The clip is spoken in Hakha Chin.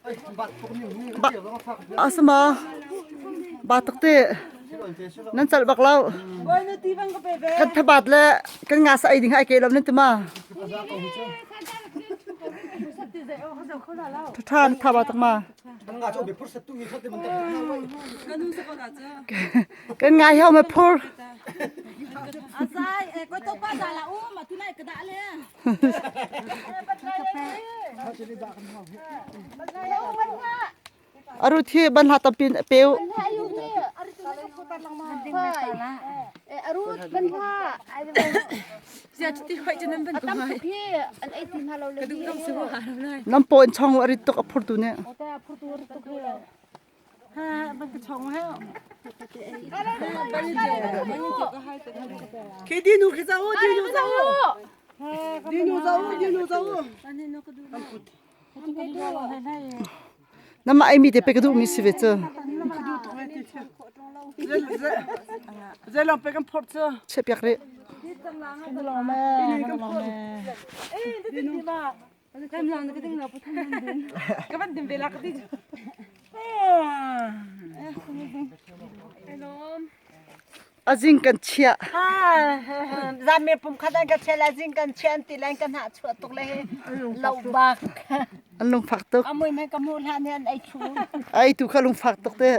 Ba asama ba tak te nan chalh bak lo. Kan thabat le kan nga sa ei ding hai ke lo nan tima. Tha tha ba tak ma. Kan ngai hau ma phur. Asai, eh, koi to pa da la u, ma tu nai ka da le. Aru thi ban ha tampin peu. Nam po in chong ari tuk a phur tu ne. Khi di nu khi zau di nu zau di nu zau di nu zau. Na mah ai mi te pe ka duh mi si ve cu. Zei long pe kan phort cu. Che piak rih. Azing kan chiah. Zami pum khat an ka chia la zing kan chia an ti lai kan ha chuah tuk le hi lo bak. An lungfak tuk. Amui me ka mu hlan hi an ei thu. Ai tu kha lungfak tuk te.